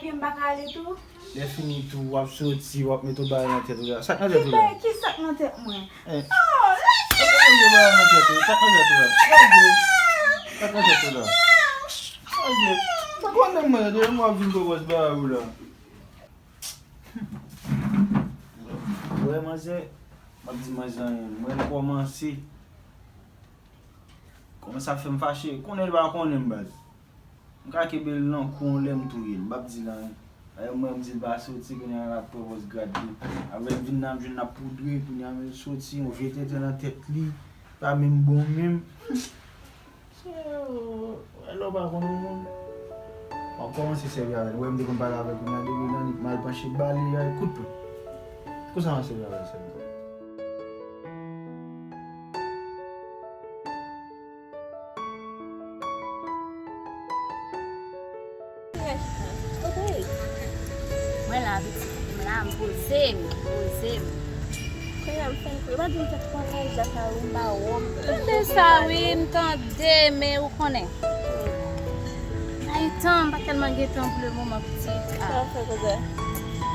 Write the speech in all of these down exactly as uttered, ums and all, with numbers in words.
M pa ka ale tou. Lè fini tou, w ap soti, w ap met yon bagay nan tèt ou la. Sa k nan tèt ou la? Ki sa k nan tèt mwen? Eh. Non, lage! Sa k nan tèt ou la? Sa k nan tèt ou la? Lage! Sa k nan tèt ou la? Lage! Sa konnen mwen, depi mwen ap vin pwopòz bagay ou la. Wè, manzè, m ap di manzè anyen. Mwen, m kòmanse. Kòmanse ap fè m fache. Konnen li pa konnen m, baz. M ka kenbe l nan kou lè m touye l. M p ap di l anyen. Dayè, mwen, m di l pa soti, kounye a l ap pran pòz grad li. Apre l vin nan, m jwenn l ap poudre, kounye a, men l soti, yon vye tenten nan tèt li. Pa menm bon, menm. Se, wè, lè w pa konn yon moun, w ap kòmanse sèvi avè l. Ou wè m te konn pale avè l, kounye a depi nan nèt m al panche ba li, ay, kout pwen. Konsa m ap sèvi avè l sèlman. Mwen la, pitit, m la, m poze m, poze m. Kounye a m fè l, yo pa di m fè twa kay Jakawou, m ba wòm. Tande sa, wi, m tande, men ou konnen. Ay, tan, m pa tèlman gen tan pou le moman, pitit. Sa w fè koze?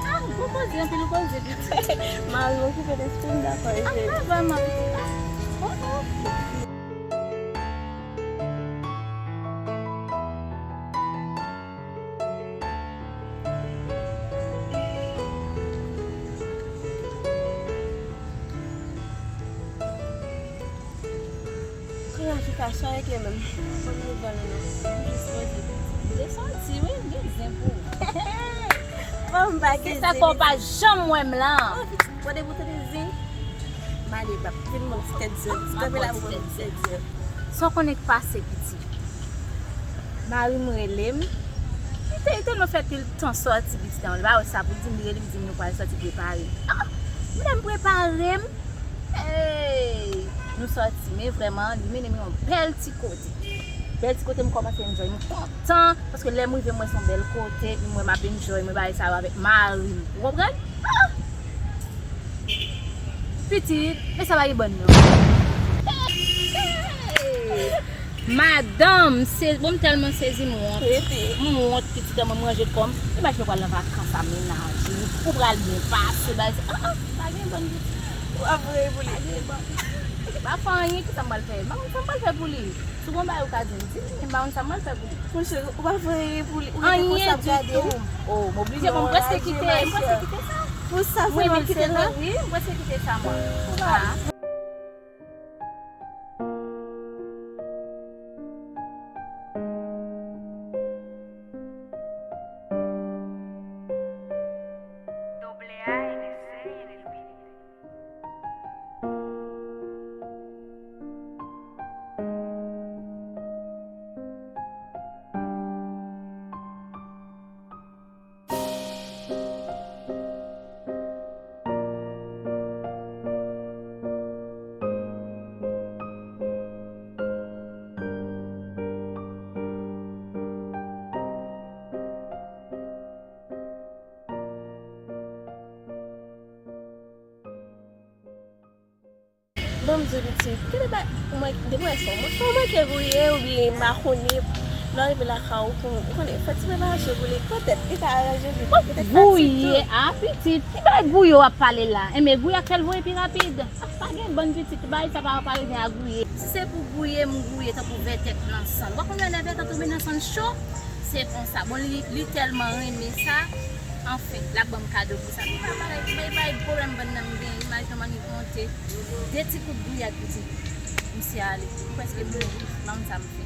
Ah, gwo koze, anpil koze, pitit. Mari m okipe lespri m, dakò, cheri. Ah, pa vrèman, pitit. Ah, oh, oh. Kounye a, Chita, sa w regle menm? Ban m nouvèl ou non. M jis poze pitit. M te soti, wi, m gen zen pou ou. Bon, m pa gen zen. Se sa fè w pa janm wè m la. Oh, pitit, bon, depi w tande zen, m ale, m ap vin ban w ti tèt zen. Ti kanpe la pou ban m ti tèt zen. Sa w konnen k pase, pitit? Mari m rele m. Li te, li tèlman fè pil tan sòti, pitit an. Li pa wè sa pou l di m, li rele m, di m nou pral sòti, prepare. Ah! M lè m prepare m. Hey! Nou sòti, men vrèman, li mennen m yon bèl ti kote. Bèl ti kote, m kòmanse enjoy. M kontan, paske lè m rive, m wè se yon bèl kote, epi m wè m ap enjoy, mwen bagay sa yo avèk mari m. Ou konprann? Ah! Pitit, men sa pa gen bòn non. Hey! Madanm, se, bon, m tèlman sezi, m wont. Rete. M wont, pitit an, mwen, m ranje kò m. Imajine w pral nan vakans a menaj ou, ou pral byen pase, bagay sa. Ah, ah, pa gen bòn pitit. Ou ap voye pou li. Pa gen bòn. Pa fè anyen, kisa m pral fè? M pa konn sa m pral fè pou li. Si w gon bagay ou ka di m, di m, men m pa konn sa m pral fè pou li. Monchè, ou pa fè anyen pou li, ou rete konsa ap gade l. Oh, m oblije, bon, m prèske kite, m prèske kite sa. Pou sa sèlman w ap kite l la? Wi, m prèske kite sa, mwen. Ah. Ban m di w pitit, kite bay, mwen, depi mwen fò, mwen fò manke gouye oubyen makonnen, lè w rive lakay ou, pou, ou konnen, fè ti preparasyon gouye, poutèt li ka aranje vit, poutèt fatig tou. Gouye, a pitit, ki bay gouye w ap pale la? Enben, gouye ak fè l voye pi rapid. Pa gen bòn pitit, bagay sa pa, pa gen a gouye. Si se pou gouye, m gouye tankou vètè k nan sann. Ou pa konn lè vètè tonbe nan sann cho? Se konsa. Bon, li, li tèlman renmen sa. Anfen, l ap ban m kado pou sa. Bay, bay, bay pwoblèm bann nan m gen. Imajine w manke monte. De ti kout gouyad pitit. Misye ale. M prèske mouri. M pa konn sa m fè.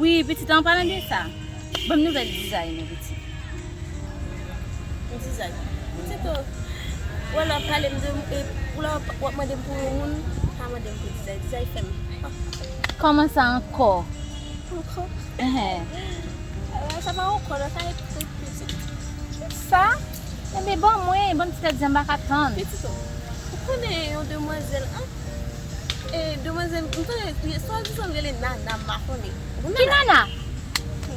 Wi, pitit, an palan de sa, ban m nouvèl dizay nou, pitit. Dizay. Pitit, ou wè lè w ap pale m de, e, ou lè w ap, w ap mande m pou yon moun, pa mande m pou dizay. Dizay fè m. Kòman sa ankò? Ankò? Enhen. Sa pa ankò, non, sa e pitit. Sa? Enben, ban mwen, ban m ti tèt zen, m pa ka tann. Pitit, ou konnen yon demwazèl, an? E, demwazèl, m konnen, swadizan l rele Nana, m pa konnen. Ou konn Nana? Ki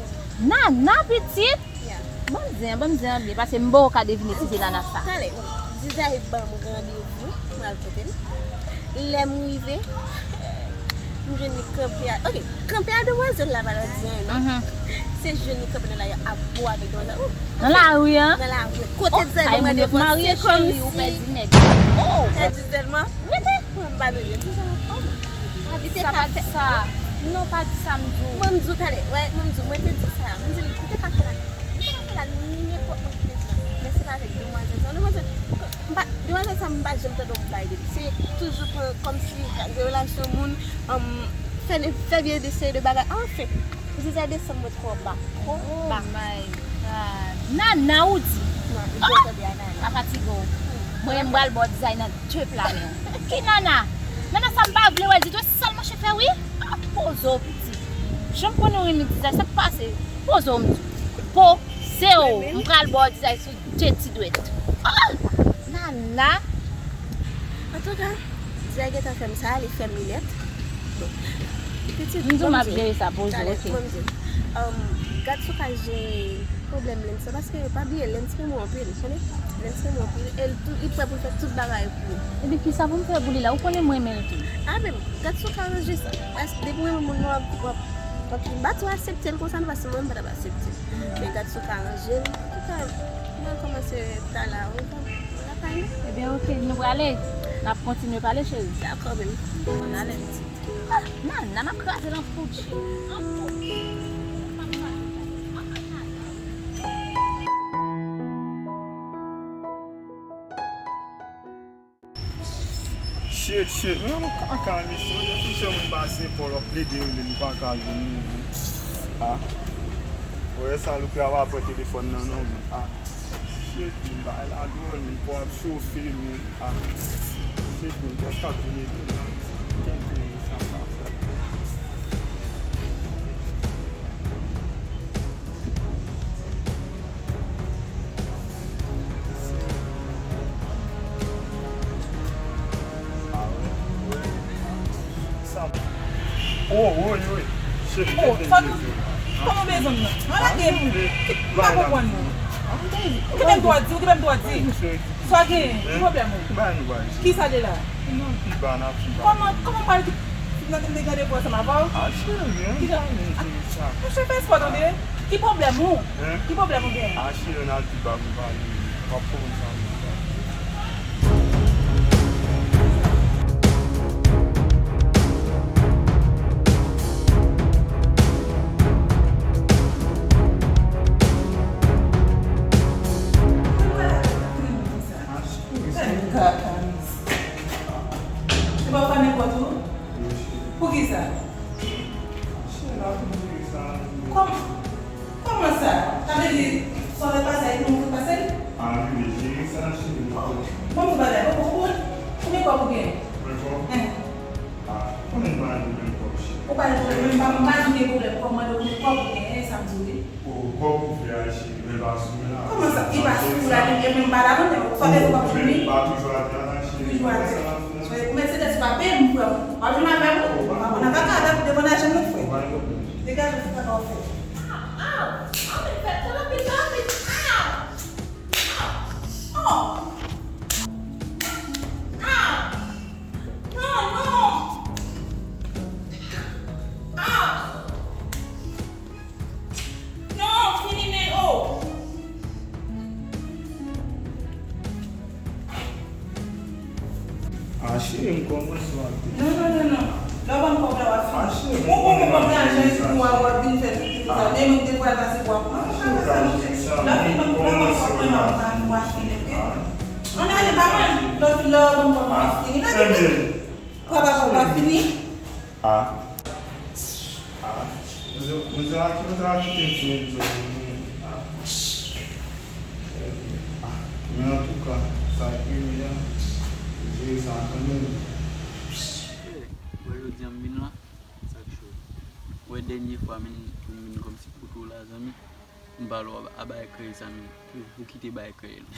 Nana? Nana, pitit? Ya. Ban m zen, ban m zen an byen, paske m poko ka devine si se Nana sa. Talè, dizay ban m randevou, m al kote l. Lè m rive, M jwenn li kanpe a, ok, kanpe a demwazèl la pa nan di anyen non. Se jwenn li kanpe nan lari a ap bo avèk demwazèl. Nan lari a? Nan lari. Kote dizay li mande pou se kòmsi. Oh, sa di sèlman. Mete. Mwen m pa bezwen di sa. Oh. Li te ka fè sa. Non, pa di sa m di w. Mwen m di w talè. Wè, mwen m di w, mwen te di sa. Mwen di l, li te ka fè la. Li te ka fè la nenpòt moun ki te di la. Men se pa avèk demwazèl sa. Demwazèl, m pa, demwazèl sa m pa janm tande yon bagay de li. Se toujou pran kòmsi de relasyon moun, um, fè, fè vye de seri de bagay. Anfen, m di sa desann mwen twò ba. Twò ba. Oh my God. Nana, ou di? Non, li dwe tande a Nana. Pa fatige w. Mwen, m pral ba w dizay nan de pla men w. Ki Nana? Nana sa m pa vle wè ditou, e sèl manchè fè wi. A poze w piti. Jan m konnen w renmen dizay, sa k pase? Poze w m di. Poze w. M pral ba w dizay sou de ti dwèt. Oh! Nana! Antouka, dizay gentan fè m sa, li fè m li nèt. Bon. Pitit, m di w m ap jere sa, poze w, ok. Bon, m di w. Um, gad si w ka jere pwoblèm lens lan, paske pa bliye, lens renmen w anpil, konnen? Lens renmen w anpil, e l tou, li prè pou l fè tout bagay pou ou. Epi kisa pou m fè pou li la? Ou konnen m renmen l tou. A, men, gad si w ka ranje sa. Paske depi w renmen moun nan, w ap, w ap, w ap, m pa t aksepte l konsa, non, paske mwen, m pa t ap aksepte l. Men gad si w ka ranje l. Antouka, mwen kòmanse ta la, ou pa, ou pa pale. Ebyen, ok, nou prale. N ap kontinye pale, cheri. Dakò, baby. Ann ale. Ah, Nana, m ap kraze l an poud, cheri. An poud. Shit, shit, men yon kaka misye, yon ti jan moun pase, Paul ap plede rele, li pa ka jwenn li. Ah. Wè sa, Loupi a pa pran telefòn nan, non, men, ah. Shit, men, bagay la dwòl, men, Paul ap chofe, men, ah. Shit, men, kès k ap vin ede m nan? Kenbe sa, sa, sa. Oh, woy, woy. Oh, sa tou. Kòman bezwen m nan? An lage m. M pa konprann non. Ou genlè gen dwa di, ou genlè gen dwa di. Sa gen, ki pwoblèm ou? Kisa de la? Kòman, kòman m pral kite nan te gade pou ansanm avè w? Kisa? Monchè, fè espò tande. Ki pwoblèm ou? Ki pwoblèm ou gen? Sa yon kaka misye. Se pa w fè nenpòt ou? Poukisa? Kòm-, kòman sa? Sa vle di, sa w fè pase a, e pou mwen fout pase l? Bon, tout bagay, bon, bon, bon. Konbyen kòb ou gen? Mwen kòb? Hein. Ah, konbyen m pa gen pwoblèm kòb, cheri? Ou pa gen pwoblèm, men m pa, m pa di w gen pwoblèm kòb, mande w konbyen kòb ou gen, e sa m di w wi. O, kòb ou fè a, cheri, men pa sou mwen la. Kòman sa, li pa sou la, li gen menm pa la, non, men sa vle di w p ap jwenn li? Pa toujou atè a, cheri. Toujou atè. Ou mèt se tèt ou pa peye m, frè m. W ap jwenn avè m? O, pa nan kaka, devan lajan m, non, frè. O, pa gen pwoblèm. Degaje w, fè kaka w fè. Ah, ah, ah, men fè twò rapid, rapid. Ah! Oh! Ah! Non, non! Ah! Non, fini men, oh! Ah, cheri, m kòmanse w ap di. Non, non, non, non. Lè w ban m kòb la, w ap fini. Ou, ou, ou konn lajan epi w ap, w ap vin fè tout, tout sa. Men mwen te pral pase pou w ap pran. Lè w fin ban m, lè w ban m kòb la, w ap fini, oke? Ann ale, pa mal. Lè w fin, lè w ban m kòb la, w ap fini. Lè w fin, papa kòb la fini. Ah. Ah. Mwen se la ki mwen te la kite ti mwen di mwen. Ah. Ah. Men antouka, sa k pi enpòtan, se sa kanmenm. Wè jodi a m vin la, sa k cho. Wè dènye fwa m vin, m vin kòmsi kote w la, zanmi. M pale w a bay krèy sa, non. Ou, ou kite bay krèy, non.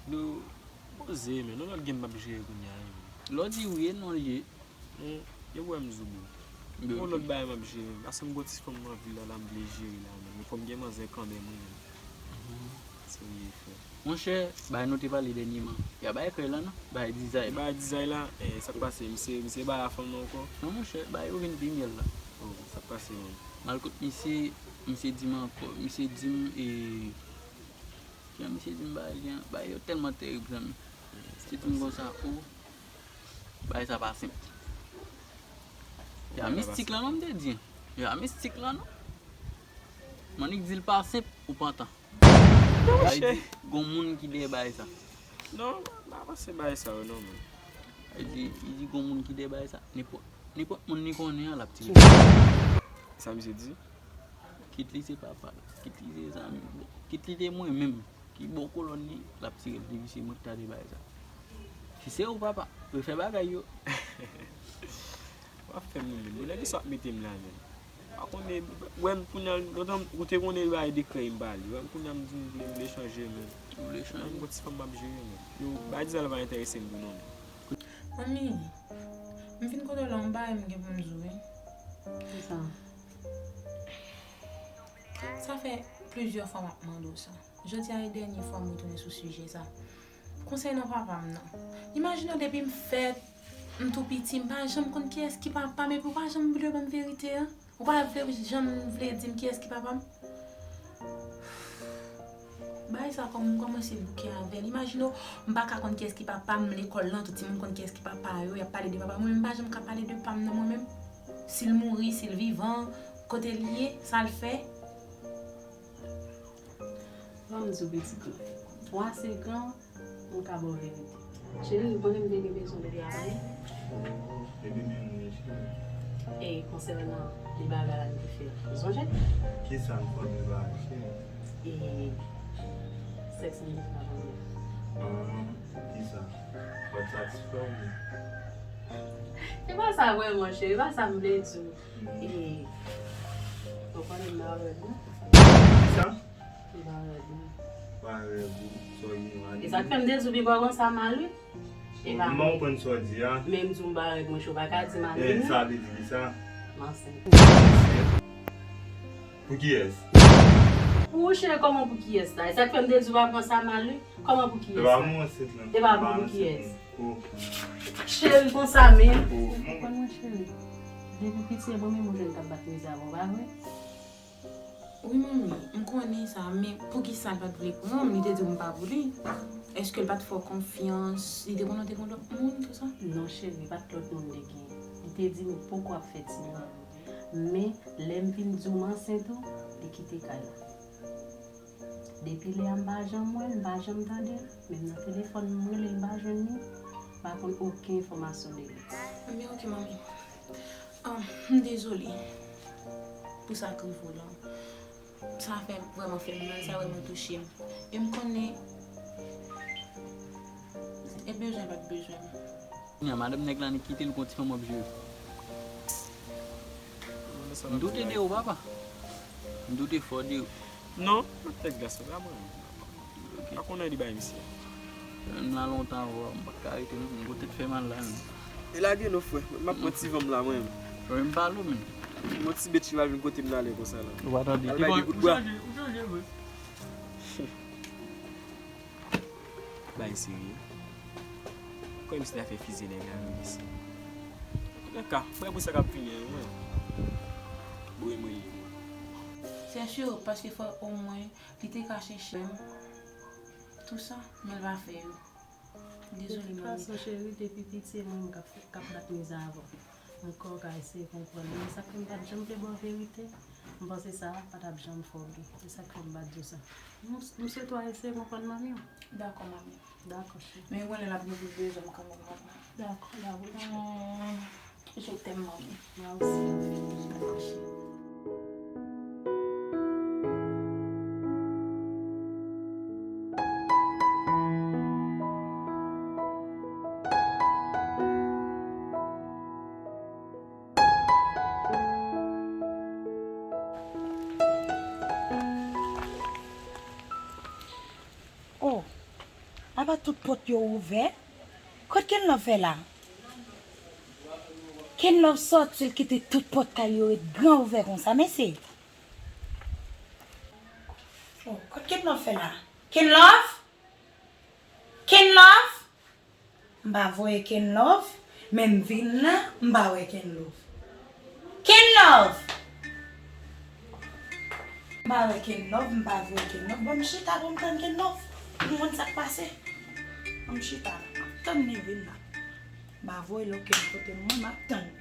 Nou poze, men, yon lòt gen m ap jere kounye a, men. Lè w di wi e non l ye. Men, gen pwoblèm zoubou. Gen yon lòt bagay m ap jere, men. Paske m gon ti fanm nan vil la, la m vle jere la, men. Men fò m gen manzè kanmenm, wi, men. Monchè, bay nou te pale dènyèman. Y a bay krèy la, non? Bay dizay la. Bay dizay la, eh, sa k pase? Misye, misye bay a fanm nan ankò? Non, monchè, bay yo vin pi myèl la. Oh, sa k pase, menm? M al kot misye, misye di m ankò, misye di m, e, jan misye di m bay li an, bay yo tèlman terib, zanmi. Misye di m konsa, oh, bay sa pa senp. Y a mistik la, non, m te di. Y a mistik la, non. M annik di l pa senp, ou pantan. Bay di, gon moun ki dèyè bay sa. Non, m pa panse bay sa yo, non, man. Li di, li di gon moun ki dèyè bay sa. Nenpòt, nenpòt moun li konnen an, l ap tire. Sa misye di? Kit li se papa l, kit li se zanmi l, bon, kit li te mwen menm ki bò kolòn li, l ap tire l depi se mwen ki ta dèyè bay sa. Si se ou papa, refè bagay yo. W ap fè m ri menm. Bonè ki sa w ap mete m la menm. Pa konnen, wè m kounye a, lontan ou te konnen bay de krèy m pa li. Wè m kounye a m di m vle, m vle chanje menm. Ou vle chanje? Mwen m gon ti fanm m ap jere menm. Yo, bay dizay la pa enterese m tou non menm. Manmi, m vin kote w la, yon bagay m gen pou m di w wi. Kisa? Sa fè plizyè fwa m ap mande w sa. Jodi a e dènye fwa m retounen sou sijè sa. Konsènan papa m nan. Imajine w depi m fèt, m tou piti, m pa janm konn kiyès ki papa m, epi w pa janm vle ban m verite a. Ou pa vle, janm vle di m kiyès ki papa m. Bagay sa kòm m kòmanse bouke avè l. Imajine w, m pa ka konn kiyès ki papa m, lekòl lan, tout timoun konn kiyès ki papa yo, y ap pale de papa m. Mwen menm, m pa janm ka pale de pa m nan mwen menm. Si l mouri, si l vivan, kote l ye, sa l fè. Ban m di w pitit mwen. Ou ase gran, m ka ba w verite. Cheri, ou konnen m te gen bezwen de travay. Oh, epi men mwen, cheri. E konsènan de bagay la m te fè, ou sonje? Kisa m fè de bagay, cheri? E sèks m te fè avè w. Ah, kisa? Fò w satisfè w? E pa sa vrèman, cheri, e pa sa m vle di w. E, ou konnen m pa rèd non. Kisa? M pa rèd non. Pa rèd ou, sa w gen, Mani? E sa k fè m te di w pi pa konsa mal wi. E pa vrè. M pa konprann sa w di a. Men m di w m pa rèd, monchè, ou pa ka di mal non. E sa vle di kisa? M ansent. Pou kiyès? Pou ou, cheri, kòman pou kiyès la? E sa k fè m te di w pa pran sa mal wi. Kòman pou kiyès la? E pa mwen ansent lan. E pa pou kiyès? Oh. Cheri konsa menm. Oh. Ou konn mwen cheri. Depi piti e mwen menm ou jwenn k ap bat mizè avè w, pa vre? Wi manmi, m konnen sa, men poukisa l pa t vle pran m? Li te di m pa pou li. Èske l pa t fè w konfyans? Li te konnen w te gon lòt moun, tou sa? Non cheri, pa t lòt moun li te gen. Li te di m poko ap fè timoun. Men, lè m vin di w m ansent ou, li kite kay la. Depi lè a m pa janm wè l, m pa janm tande l. Menm nan telefòn m rele l, m pa jwenn li. M pa konn okenn enfòmasyon de li. Ebyen, oke, manmi. Ah, m dezole pou sa k rive w lan. Sa fè, vrèman fè m mal, sa vrèman touche m. E m konnen, e bezwen pa t bezwen m. Kounye a, madanm nèg la annik kite l gon ti fanm w ap jere. M doute de ou, papa. M doute fò de ou. Non, lòt nèg la se pa mwen. Ok. Pa konnen li bay misye. M la lontan avè w, m pa t ka rete non, m gon tèt fè mal la menm. E lage non, frè. M ap pran ti van m la, mwen menm. Frè, m pale w menm. Gon ti bèt ki va vin kote m la lè konsa la. Ou pa tande. Al bay de kout bra. Ou chanje, ou chanje, vre. Bay serye. Kòmsi ta fè fize nèg la menm isi. Antouka, prè pou sa k ap vini an, mwen. Bouye mwen ye. C'est sûr, paske fò omwen li te ka chèche m. Tou sa, men l pa fè yo. Dezole, manmi. De tout fason, cheri, depi piti, e mwen menm k ap, k ap bat mizè avè w. Ankò, w ka eseye konprann mwen. Men sa k fè m pa t janm vle ba w verite, m panse sa pa t ap janm fè w byen. Se sa k fè m pa t di w sa. M, m swete w eseye konprann manmi w. Dakò, manmi. Dakò, cheri. Men ou konnen l ap gen plis bezwen m kanmenm, manmi. Dakò, dakò, cheri. Hmm, je t'aime, manmi. Moi aussi. Dakò, cheri. Oh, apa tout pòt yo ouvè? Kot Kenlove fè la? Kenlove sòti, l kite tout pòt kay yo ret gran ouvè konsa, mesye. Oh, kot Kenlove fè la? Kenlove? Kenlove? M pa voye Kenlove, men m vin la, m pa wè Kenlove. Kenlove! M pa wè Kenlove, m pa voye Kenlove. Bon, m chita pou m tann Kenlove. M konn sa k pase. Bon, m chita la. M ap tann li vin la. M pa voye l okenn kote, mwen, m ap tann.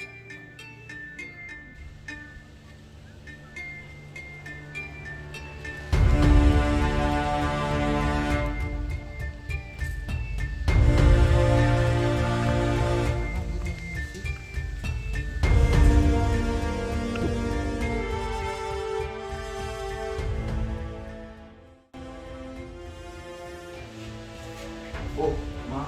Oh, ma.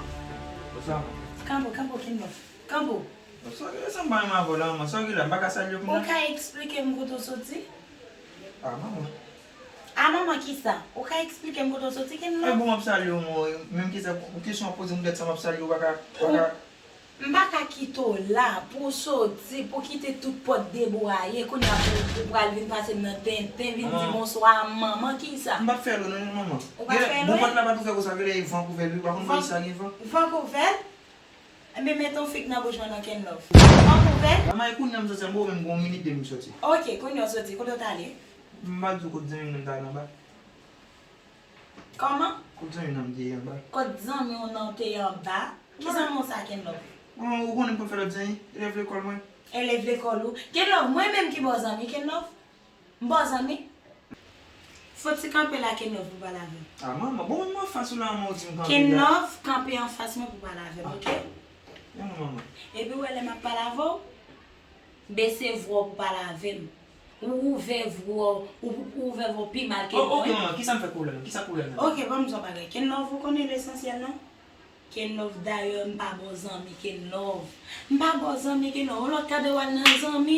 What's up? Kanpo, kanpo, Kenlove. Kanpo. Sa w gen la, sa m pa menm avè w la, manman. Sa w gen la, m pa ka salye w kounya? Ou ka eksplike m kote w soti? Ah, manman. Ah, manman, kisa? Ou ka eksplike m kote w soti, Kenlove? E bon, m ap salye w, mwen. Menm kesyon, kesyon w ap poze m, poutèt sa m ap salye w, ou pa ka, ou pa ka. M pa ka kite w la pou w soti, pou w kite tout pòt debwaye, kounye a pou, pou w pral vin pase m nan tenten, vin di bonswa a manman, kisa? M p ap fè l non, manman. Ou p ap fè l, wi? Bon, pòt la pa t ouvè konsa, genlè e van k ouvè l, wi, ou pa konn bò sa gen van. Van k ouvè l? Enben, met yon fig nan bouch mwen non, Kenlove. Van k ouvè l? Manman, e kounye a m soti, m bo menm gon minit de m soti. Ok, kounye a w soti, kote w t ale? M pa di w kot zanmi m nan ta nan ba. Kòman? Kot zanmi w nan m te ye anba. Kot zanmi w nan w te ye anba? Ki zanmi w sa, Kenlove? Bon, ou konnen m konn fè lòt zanmi, elèv lekòl mwen. Elèv lekòl ou? Kenlove, mwen menm ki ba w zanmi, Kenlove? M ba w zanmi? Fò ti kanpe la, Kenlove, pou pale avè m. Ah, manman, bon, mwen anfas ou la, manman, ou di m kanpe la. Kenlove, kanpe anfas mwen pou pale avè m, ok? Men mwen, manman. Epi w wè lè m ap pale avè w, bese vwa w pou pale avè m. Ou ouvè vwa w, ou, ou ouvè vwa w pi mal ke mwen. Oh, ok, manman, kisa m fè k ou la menm? Kisa pwoblèm nan? Ok, ban m di w yon bagay. Kenlove, ou konnen lesansyèl non? Kenlove, dayè, m pa ba w zanmi, Kenlove. M pa ba w zanmi, Kenlove. Yon lòt kadè w al nan zanmi,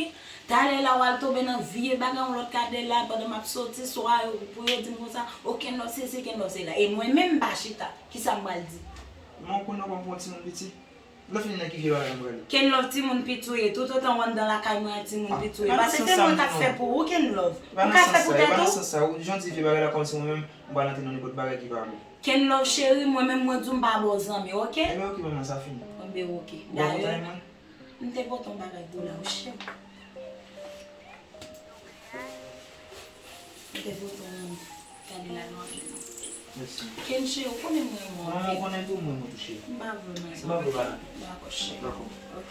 talè la w al tonbe nan vye bagay, yon lòt kadè la, pandan m ap soti, swa yo, pou yo di m konsa, o Kenlove sesi, Kenlove sela. E mwen menm, m pa chita. Kisa m pral di? Manman, ou konnen w pa pran timoun piti. Lè fini nan ki vye bagay m prale. Kenlove, timoun piti w ye, toutotan w anndan lakay mwen an, timoun piti w ye. Paske se mwen k ap fè pou ou, Kenlove. Ou ka fè pou tèt ou. E pa nan sans sa, e pa nan sans sa, ou jan w di vye bagay la kòmsi mwen menm, m pral antre nan nenpòt bagay ki pa bon. Kenlove cheri, mwen menm mwen di w m pa ba w zanmi, ok? Enben ok manman, sa fini. Enben ok. Ou pa kontan e mwen? M te pote yon bagay pou w la, wi cheri. M te pote yon gade la nou anpil non. Mèsi. Kenlove cheri, ou konnen m renmen w anpil. Manman, ou konnen tou m renmen w tou cheri. M pa vle w nan sa. M pa vle w pa la. Dakò cheri. Dakò. Ok.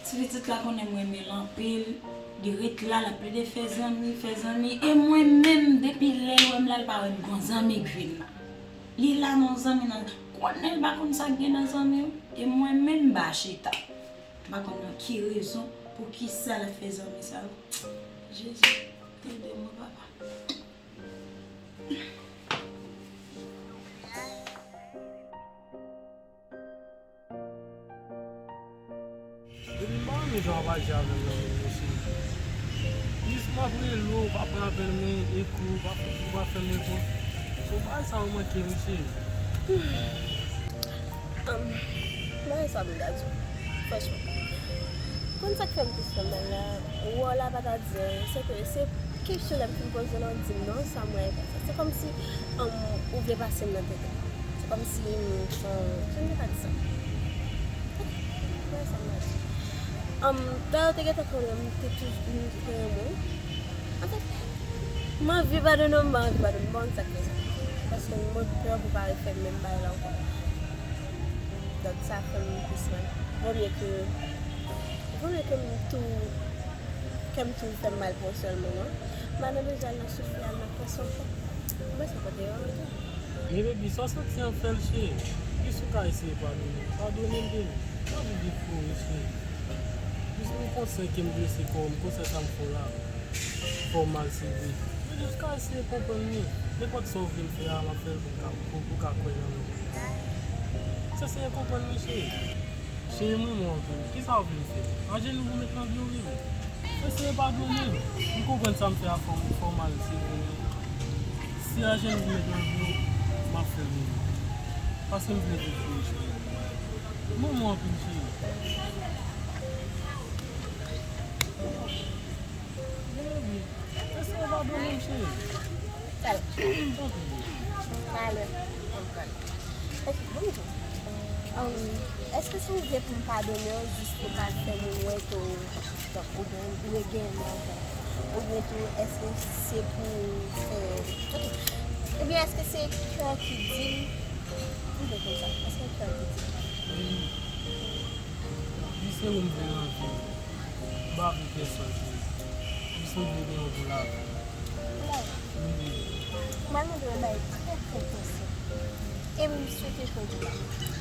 Ti pitit la konnen m renmen l anpil. Li ret la, l ap plede fè zanmi, fè zanmi. E mwen menm, depi lè l wè m la, l pa wè m gon zanmi k vin la. Li la nan zanmi nan. Konnen l pa konn sa k gen nan zanmi yo. E mwen menm, m pa chita. M pa konn nan ki rezon, poukisa l ap fè zanmi sa yo. Jezi, ede mwen, papa. Depi m pa renmen jan w ap aji avè m nan menm mesye. Jis m ap rele w, ou pa pran apèl mwen, ekri w, ou pa, ou pa fè m repons. Bon, bagay sa yo manke m mesye. Ahn, bagay sa m ta di w, franchman. Konn sa k fè m plis fè mal la, ou wè w la pa ta di anyen, se ke se kesyon lè m fin poze w la, w di m non, sa m wè e pa sa. Se kòmsi, ahn, ou vle pase m nan tenten. Se kòmsi, m, jan, jan m te ka di sa. Wè sa m ap di. Ahn, dayè, w te gentan konnen m te toujou, m te renmen w. Anfèt, m anvi padone w, m pa anvi padone w, m pa konn sa k fè sa. Paske mwen pè pou pa refè menm bagay la ankò. Donk, sa fè m plis mal. Vomye ke, vomye ke m tou, kè m tou fè m mal pou yon sèl moman. M pa nan bezwen al nan soufri, al nan pran soufrans. Mwen, se kote yo, mwen tou. Men baby, sa w santi an fè l, cheri. Jis ou ka eseye padone m. Padone m, baby. M anvi viv pou ou, wi, cheri. Jis m konsyan ke m blese kò w, m konsyan sa m fè w la fè w mal, se vre. Men jis ou ka eseye konprann mwen. Nenpòt sa w vle m fè a, m ap fè l pou m ka, pou, pou w ka kwè nan mwen. Jis eseye konprann mwen, cheri. Cheri, m renmen w anpil. Kisa w vle m fè? Ajenou pou met nan vi w, baby. Eseye padone m. M konprann sa m fè a fè w, fè w mal, se vre, men si ajenou pou met nan vi w, m ap fè l, baby. Paske m vle viv pou ou, cheri. M renmen w anpil, cheri. Baby, Padone m, cheri. Talè. Tanpri, baby. Talè. Ok, bonjou. Um, èske si w vle pou m padone w, jis pou pa fè moun wè ke w, donk, ou gen, ou regenyen m ankò? Oubyen tou, èske se pou fè, ok. Oubyen èske se kè ki di m, m vle konn sa, èske kè ki di m? Wi. Jis se ou m vle nan vi m. M pa vle pèsòn, cheri. Jis m vle gen yon bon lavi. Bon lavi? Wi, baby. M pral mande w yon bagay trè, trè pèsonèl. E m swete ke w di m.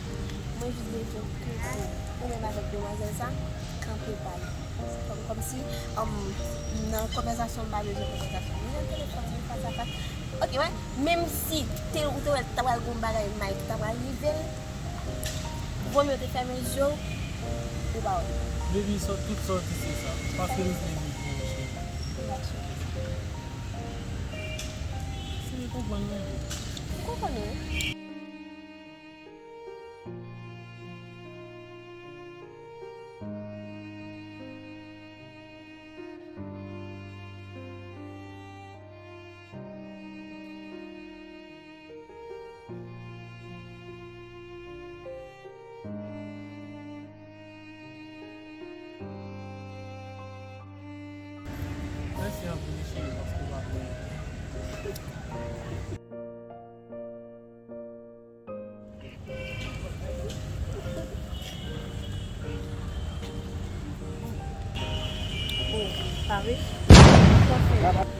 Mwen jis bezwen ke ou, ou menm avèk demwazèl sa, kanpe pale. Kòm, kòmsi, um, nan konvèsasyon, m pa bezwen konvèsasyon. Ni nan telefòn, ni fas a fas. Ok, wè. Menm si te, ou te wè l ta pral gon bagay mal ki ta pral rive l, vwomye w te fèmen je w, ou pa wè. Baby, sa, tout sa w di se sa. Paske m vle viv pou ou, cheri. Mèsi. Si m konprann, wi. M konprann, wi. Mèsi anpil, cheri, paske w pa konnen. Oh, pa vre? Sa fè?